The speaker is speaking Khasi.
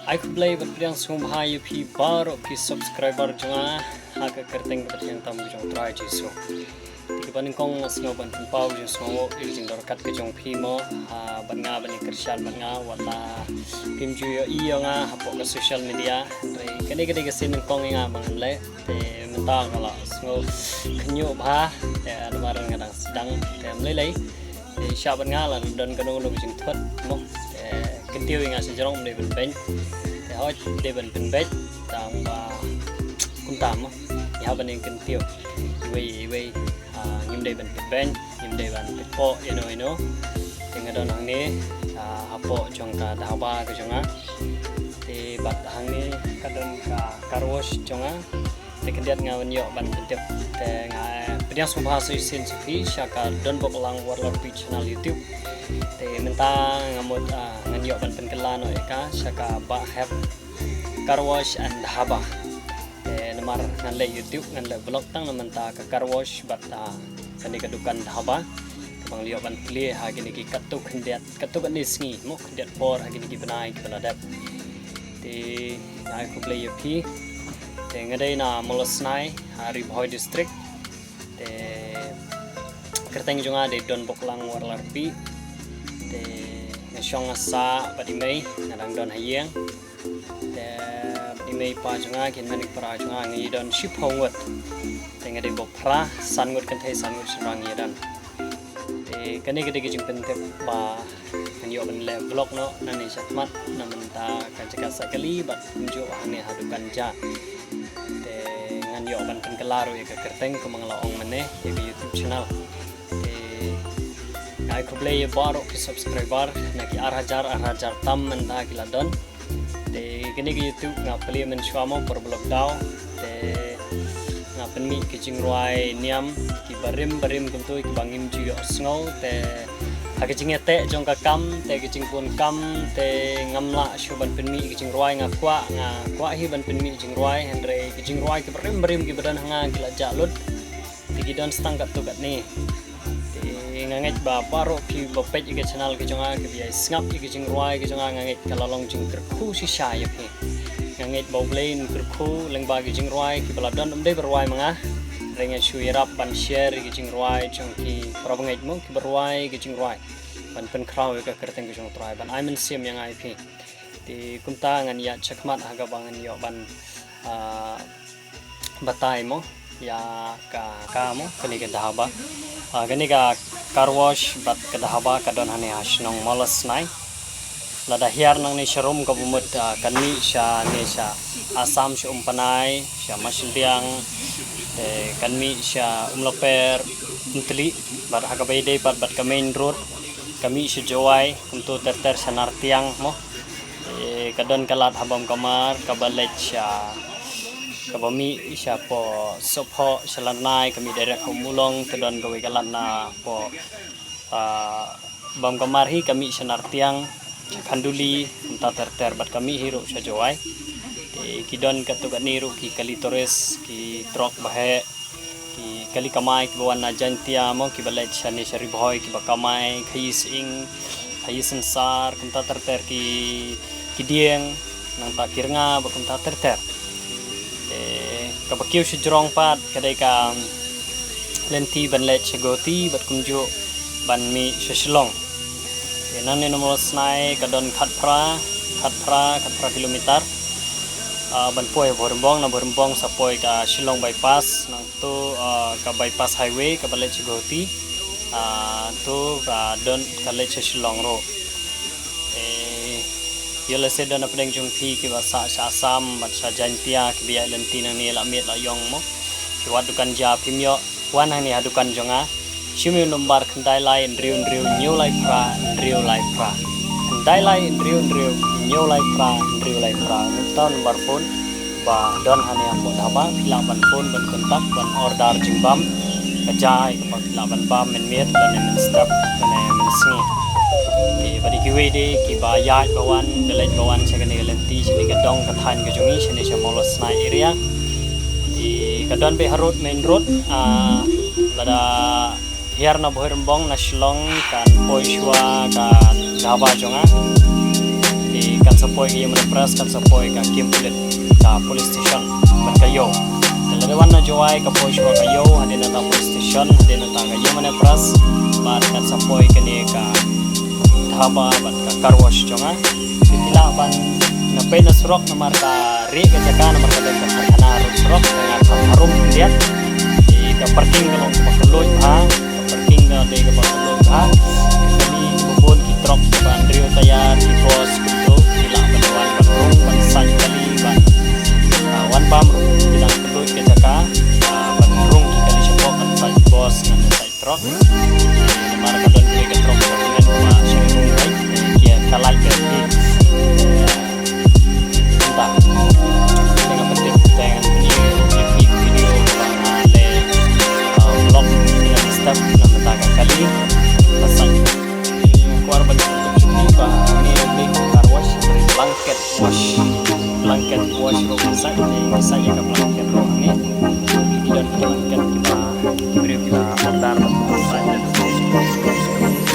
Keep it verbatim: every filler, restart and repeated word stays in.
Ai khublei bad pdiang sngewbha ïa phi baroh phi subscriber jong nga ha ka kyrteng bad ka jingïaid tam jong U Trai Jisu. Te kaba nyngkong nga sngew ban pynpaw jingïasngewbha ïa ka jingdorkat ka jong phi mo, ha, bad nga ban ïa kyrshan bad nga wat la phim ju ïohi ïa nga hapoh ka social media. Hynrei kane ka dei ka sien nyngkong ïa nga ban leh. Te mynta nga la sngew khynñiuh bha, te namar nga dang sdang te ym lei lei. Te shah bad nga la don kano kano ka jingthut mo. Te kyntiew ïa nga sha jrong ym dei ban beiñ. Te hooid dei ban pynbeit tang ba kumta mo. Ïa ban ïeng kyntiew iwei iwei, ah, ngim dei ban pynbeiñ, ngim dei ban pynpoh ïano ïano. Te nga don hangne, ah, hapoh jong ka dhaba ka jong nga. Te bad hangne ka don ka car wash jong nga. Te khyndiat nga wan ïoh ban pyntip. Te nga pdiang sngewbha sa shisien sha phi sha ka Donbok Lang Warlarpih channel YouTube. Te mynta nga mut, ah, ngan ïoh ban pynkylla noh ïa ka sha ka Bah Hep Car Wash and Dhaba. Te namar ngan leh YouTube, ngan leh vlog tang na mynta ka car wash bad, ah, kane ka dukan dhaba. Kaba nga la ïoh ban plie ha kine ki katto khyndiat, katto katne sngi mo, khyndiat por ha kine ki bnai kiba la dep. Te nga ai khublei ïa phi. Te nga dei na Mawlasnai ha Ri Bhoi District. Te kyrteng jong nga dei Donbok Lang Warlarpih. Te nga shong nga sah bad i mei, nga dang don ha ïing. Te i mei i pa jong nga ki hynmen ki para jong nga ngi don shiphew ngut. Te nga dei ba phra, san ngut kynthei san ngut shynrang ngi don. Te kane ka dei ka jingpyntip ba ngan ïoh ban leh vlog noh nangne shakhmat na mynta ka jaka sah kali bad kumjuh hangne ha dukan ja. Te ngan ïoh ban pynkylla ruh ïa ka kyrteng kumba nga la ong mynne ïa ka YouTube channel. Te nga ai khublei ïa baroh ki subscriber na ki ar hajar ar hajar tam mynta ki la don. Te kane ka YouTube nga plie mynshuwa mo por ba lockdown. Te nga pynmih ki jingrwai niam kiba rim ba rim kumto kiba ngim ju ïohsngew. Te ha ka jingïateh jong ka kam, te ka jingbun kam, te ngam lah shuh ban pynmih ki jingrwai, nga kwah, nga kwah hi ban pynmih jingrwai, hynrei ki jingrwai kiba rim ba rim kiba don ha nga ki la jah lut. Te ki don stang katto katne. Te nga ngeit ba baroh kiba peit ïa ka channel ka jong nga, kiba ïai sngap ïa ka jingrwai ka jong nga, nga ngeit ka la long jingkyrkhu shisha ïa phi. Nga ngeit ba U Blei un kyrkhu lyngba ki jingrwai kiba la don, ym dei ba rwai ma nga. Hynrei nga shu ïarap ban share ïa ki jingrwai jong ki para bangeit mo kiba rwai ïa ki jingrwai ban pynkhraw ïa ka kyrteng ka jong U Trai, ban ai mynsiem ïa nga ïa phi. Te kumta ngan ïaid shakhmat ha kaba ngan ïoh ban, ah, batai mo ïa ka, ka mo kane ka dhaba. Ah, kane ka car wash bad ka dhaba ka don hangne ha shnong Mawlasnai. Lada hiar nangne sharum kaba mut, ah, kan mih shane sha Assam, sha Umpanai, sha Mashdiang, te kan mih sha Umlaper, Umtli, bad ha kaba ïadei pat bad ka main road ka mih sha Jowai, kumto ter ter sha Nartiang mo. Te ka don ka lad ha Bamkamar kaba leit sha, kaba mih shapoh Sohphoh sha Lynnai, ka mih direct ha Ummulong. Te don kawei ka lad napoh, ah, Bamkamar hi ka mih sha Nartiang, sha Khanduli, kumta ter ter, bad ka mih hi ruh sha Jowai. Te ki don katto katne ruh ki kali tourist, ki trok ba heh, ki kali kamai kiba wan na Jaintia mo, kiba leit shane sha Ri Bhoi, kiba kamai khaïi sying, khaïi synsar, kumta ter ter, ki, ki dieng, nangta ki rnga bad kumta ter ter. Te kaba kiew shajrong pat ka dei ka lynti ban leit sha Guwahati bad kumjuh ban mih sha Shillong. Te nangne na Mawlasnai ka don khatphra, khatphra, khatphra kilometer. Ah, ban poi ha Bhoirymbong, na Bhoirymbong sa poi ka Shillong bypass, nangto, ah, ka bypass highway kaba leit sha Guwahati. Ah, to ka don ka leit sha Shillong ruh. Te ïoh lehse don hapdeng jong phi kiba sah sha Assam bad sha Jaintia kiba ïaid lynti nangne, la miet la ïong mo. Phi wad dukan ja phim ïoh, wan hangne ha dukan jong nga. Shim ïa u nombar khyndai lai hynriew hynriew hynñiew lai phra hynriew lai phra. Khyndai lai hynriew hynriew hynñiew lai phra hynriew lai phra. Mynta u nombar phone ba don hangne hapoh dhaba, phi lah ban phone ban contact ban order jingbam. Ka ja ïa kaba phi lah ban bam mynmiet lane mynstep lane mynsngi. Te bad ïa kiwei de kiba ïaid ba wan, ba leit ba wan sha kane ka lynti, shane ka dong ka thaiñ ka jong ngi, shane sha Mawlasnai area. Te ka don beit harud main road, ah, lada hiar na Bhoirymbong na Shillong kan poi shuwa ka dhaba jong nga. Te kan sa poi ka Yemen Press, kan sa poi ka Kim Pulit, ka police station bad ka ïew. Te lada wan na Jowai ka poi shuwa ka ïew, hadien na ta police station, hadien na ta ka Yemen Press, bad kan sa poi kane ka dhaba bad ka car wash jong nga. Te phi lah ban na peit na surok namar ka rieh ka jaka, namar ka don ka kharkhana road surok, ka nga ka harum khyndiat. Te ka parking ka long kaba kylluid bha, ka parking ka dei kaba kylluid bha. Kali kiba bun ki trok kiba hynriew tayar, ki bus, kumto, ki lah ban wan ban rung ban sait kali ban, ah, wan bam ruh. Ki dang kylluid ka jaka, ah, ban rung ki kali shapoh, ban sait bus ngan sait trok. Namar ka don kawei ka trok ba kmen ba shu rung beit, eh, ki ka lait beit ki. Eh, mynta. Te nga pyntip teng hangne ruh ki video ba nga leh, eh, vlog, nga leh step na mynta ka kali. Ba sait. Nga kwah ban pyntip shuh ba hangne leh ka car wash, blanket wash. Blanket wash ruh ngi sait, ngi sait ïa ka blanket ruh hangne. Ki don ki blanket kiba ki briew kiba order ban sait ïa ka.